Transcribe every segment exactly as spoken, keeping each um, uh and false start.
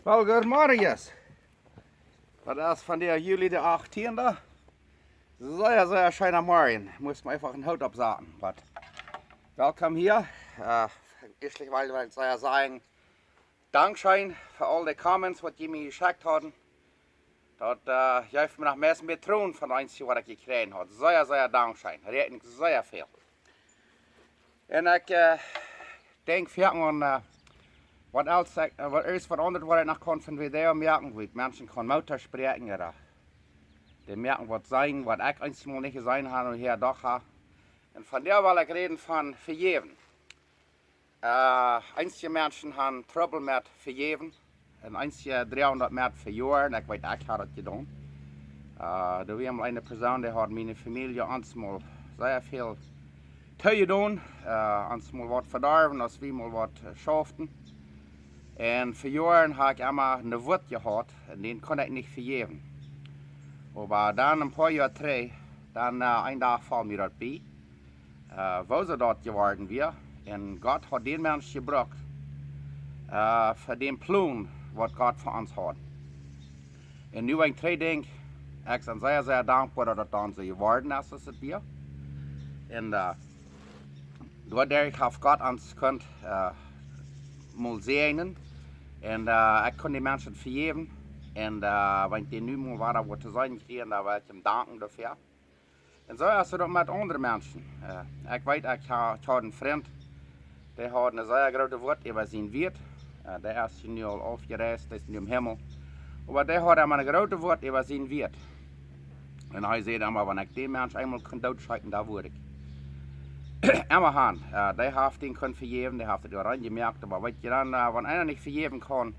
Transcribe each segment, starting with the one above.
Well, good morning, yes. Daut es vondoag Juli de achttiende. Sea, sea scheena Morjen. Mott mau eefach een Hoot oppsaten. But welcome hia. Äh, ieeschtlich well ekj sea sajen, dankscheen fa aul de comments, waut jie mie jeschekjt hauden. Daut, äh, jeef mie noch meist een bät Troon von eent, waut ekj jekjräajen haud. Sea, sea dankscheen. Räakjen ekj sea väl. Un ekj, äh, denkj foaken aun, äh, waut else ekj, äh, waut es veraundat, waut ekj noch kaun von Video moaken, woo ekj Menschen kaun Moot toospräakjen, ooda dee moaken waut seenen, waut ekj eensjemol nich jeseenen hab un hia doch hab. Un vondoag well ekj räden von vejäwen. Äh, eenje Menschen haben Trubbel met vejäwen. Un eenje droagen daut met fa Joaren. Ekj weet, ekj hab daut jedonen. Äh, doa wia mol eene Persoon, dee haud miene Famielje ons mol sea väl toojedonen, äh, ons mol waut vedorwen, aus wie mol waut, äh, schauften. Un fa Joaren hab ekj emma eene Wut jehaut, un dän kunn ekj nich vejäwen. Oba dan een poa Joa trigj, dan, äh, een Dach foll mie daut bie, äh, woo soo daut jeworden wia. Un Gott haud dän Mensch jebrukt, äh, fa dän Plon, waut Gott fa ons haud. Un nu, wan ekj trigj denkj, ekj sie sea, sea dankboa, daut daut dan soo jeworden es, aus et wia. Un, äh, doaderch haft Gott ons kunt, äh, mol säajnen. Un, äh, ekj kunn dee Menschen vejäwen. Un, äh, wan ekj dee nu mol wada waut to seenen kjrieech, dan well ekj am danken doafäa. Un soo es et uk met aundre Menschen. Äh, ekj weet, ekj ha-, ekj haud eenen Frint, dee haud eene sea groote Wut äwa sien Wieet. Äh, dee es nu aul aufjereist, dee es nu em Himmel. Oba dee haud emma eene groote Wut äwa sien Wieet. Un hee säd emma, wan ekj dän Mensch eemol kunn dootschekjen, dan wudd ekj. Emma han, äh, dee haft dän kunt vejäwen, dee haft et doa rein jemoakt, oba weet jie dan, äh, wan eena nich vejäwen kaun,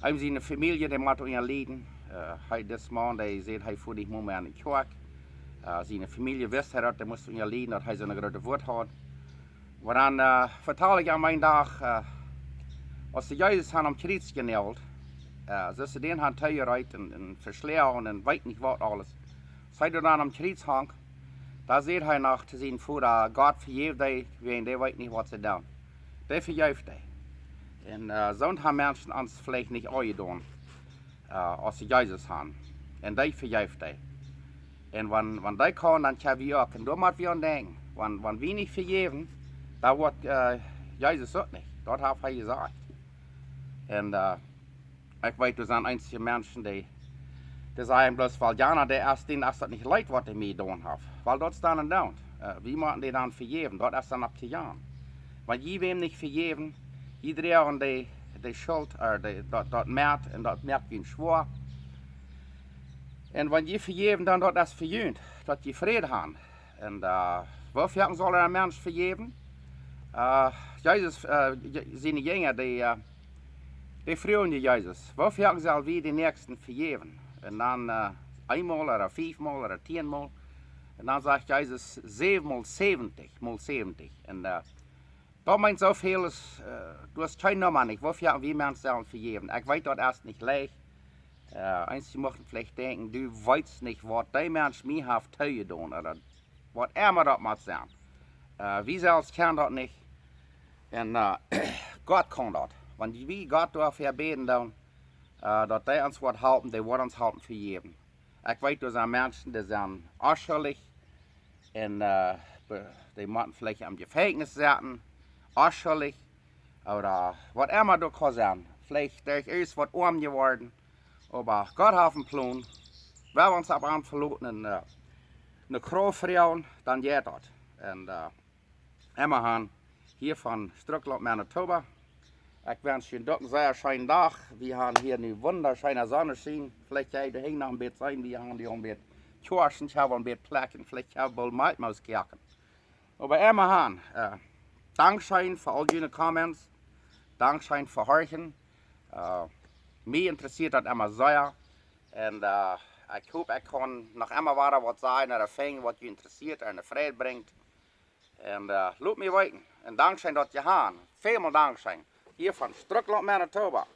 eenem siene Famielje, dee mott unja lieden. Äh, hee, dis Maun, dee säd, hee fua nich mol mea enne Kjoakj. Äh, siene Famielje wist hee daut, dee must unja lieden, daut hee soone groote Wut haud. Oba dan, äh, vetal ekj am eenen Dach, äh, aus see Jesus han aum Kjriez jenault, äh, aus see dän han toojereet un, un veschloagen un weet nich waut aules. Aus hee doa dan aum Kjriez hunk, dan säd hee noch to sienen Voda: "Gott, vejeff dee, wäajen dee weeten nich, waut see doonen." Dee vejeef dee. Un, äh, soont han Menschen ons veleicht nich aunjedonen, äh, aus see Jesus han. Un dee vejeef dee. Un wan, wan dee kaun, dan kjenn wie uk. Un doa mott wie aun denkjen. Wan, wan wie nich vejäwen, dan woat, äh, Jesus uk nich. Daut haft hee jesajcht. Un, äh, ekj weet, doa sent eenje Menschen, dee, dee sajen bloos: "Well, jana, dee es, dän es daut nich leet, waut hee mie jedonen haft." Well, daut es dan een Doonen. Äh, wie motten dee dan vejäwen. Daut es dan opp to jan. Wan jie wäm nich vejäwen, jie droagen dee, dee Schult, äh, dee, daut, daut met, un daut moakt junt schwoa. Un wan jie vejäwen, dan daut es fa junt, daut jie Fräd han. Un, äh, woo foaken saul een Mensch vejäwen? Äh, Jesus, äh, Je-, siene Jinja, dee, äh, dee fruagen Jesus: "Woo foaken sell wie dän Näakjsten vejäwen?" Un dan, äh, eenmol ooda fiefmol ooda tieenmol. Un dan sajcht Jesus: "Säwenmol säwentich, mol säwentich." Un, äh, daut meent soo väl aus, äh, du hast kjeene Numma nich, woo foaken wie Menschen sellen vejäwen. Ekj weet, daut es nich leicht. Äh, eenje muchten veleicht denkjen, du weetst nich, waut dee Mensch mie haft toojedonen, ooda waut emma daut mott sennen. Äh, wie selfst kjennen daut nich. Un, äh, Gott kaun daut. Wan wie Gott doafäa bäden doonen, äh, daut hee ons woat halpen, dee woat ons halpen vejäwen. Ekj weet, doa sent Menschen, dee sent onschuldich. Un, äh, be-, dee motten veleicht em Jefenkjnis setten, onschuldich, ooda waut emma daut kaun sennen. Veleicht derch irjent waut oam jeworden. Oba Gott haft een Plon. Wan wie ons opp am veloten un, äh, ne Krauft froagen, dan jeit daut. Un, äh, emma han, hia von Strucklaunt, Manitoba. Ekj wensch junt uk een sea scheenen Dach. Wie han hia nu wundascheene Sonnenschien. Veleicht jie dee noch een bät seenen, wie han dee aul een bät Kjoaschen, ekj hab aul een bät Plekjen, veleicht hab wie boolt Mickey Mouse Kjoakjen. Oba emma han, äh, dankscheen fa aul june Comments. Dankscheen fa horchen. Äh, mie interessieet daut emma sea. Un, äh, ekj hop, ekj kaun noch emma wada waut sajen ooda finjen, waut junt interessieet un Freid brinjt. Un, äh, lot mie weeten. Un dankscheen daut jie han. Välmol dankscheen. Hia von Strucklaunt, Manitoba.